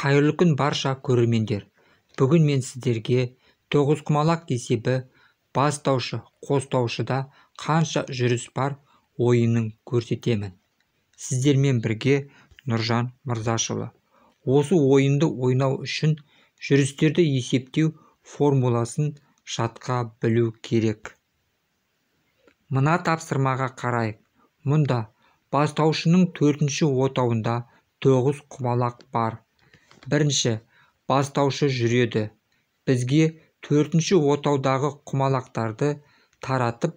Қайырлы күн, барша көрермендер! Бүгін мен сіздерге тоғызқұмалақ есебі бастаушы қостаушыда қанша жүріс бар ойынын көрсетемін. Сіздермен бірге Нұржан Мырзашұлы. Осы ойынды ойнау үшін жүрістерді есептеу формуласын жатқа білу керек. Мына тапсырмаға қарайық. Мұнда бастаушының төртінші отауында 9 құмалақ бар. Бірінші бастаушы жүреді. Бізге төртінші отаудағы құмалақтарды таратып,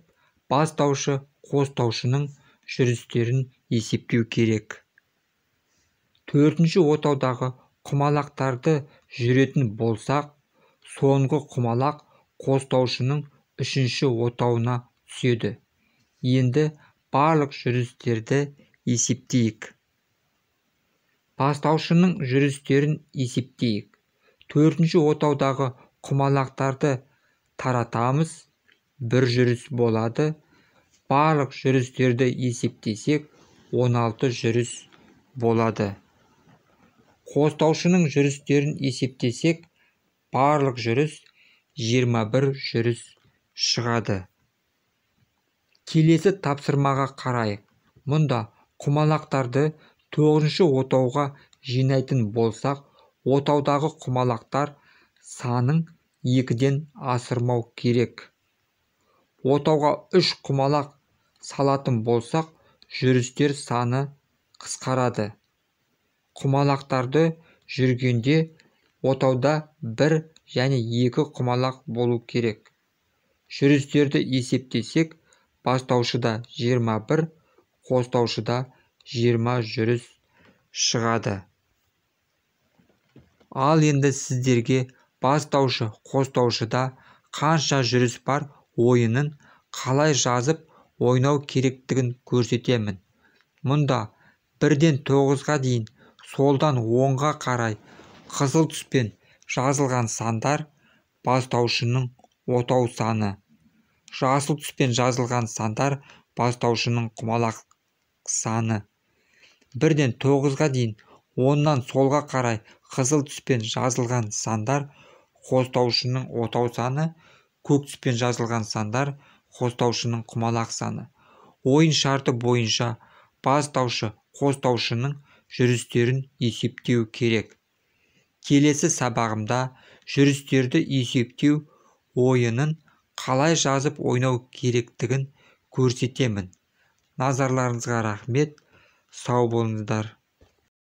бастаушы қостаушының жүрістерін есептеу керек. Төртінші отаудағы құмалақтарды жүретін болсақ, соңғы құмалақ қостаушының үшінші отауына түседі. Енді барлық жүрістерді есептейік. Бастаушының жүрістерін есептейік. Төртінші отаудағы құмалақтарды таратамыз, бір жүріс болады. Барлық жүрістерді есептесек, 16 жүріс болады. Қостаушының жүрістерін есептесек, барлық жүріс 21 жүріс шығады. Келесі тапсырмаға қарайық. Мұнда құмалақтарды 9-шы отауға жинайтын болсақ, отаудағы құмалақтар санын 2-ден асырмау керек. Отауға 3 құмалақ салатын болсақ, жүрістер саны қысқарады. Құмалақтарды жүргенде отауда 1 және 2 құмалақ болу керек. Жүрістерді есептесек, бастаушыда 21, қостаушыда 20 жүріс шығады. Ал енді сіздерге бастаушы қостаушыда қанша жүріс бар ойынын қалай жазып ойнау керектігін көрсетемін. Мұнда 1-ден 9-ға дейін солдан оңға қарай қызыл түспен жазылған сандар бастаушының отау саны. Жасыл түспен жазылған сандар бастаушының құмалақ саны. 1-ден 9-ға дейін оннан солға қарай қызыл түспен жазылған сандар қостаушының отау саны, көк түспен жазылған сандар қостаушының құмалақ саны. Ойын шарты бойынша бастаушы қостаушының жүрістерін есептеу керек. Келесі сабағымда жүрістерді есептеу ойынын қалай жазып ойнау керектігін көрсетемін. Назарларыңызға рахмет. Сау болыңыздар.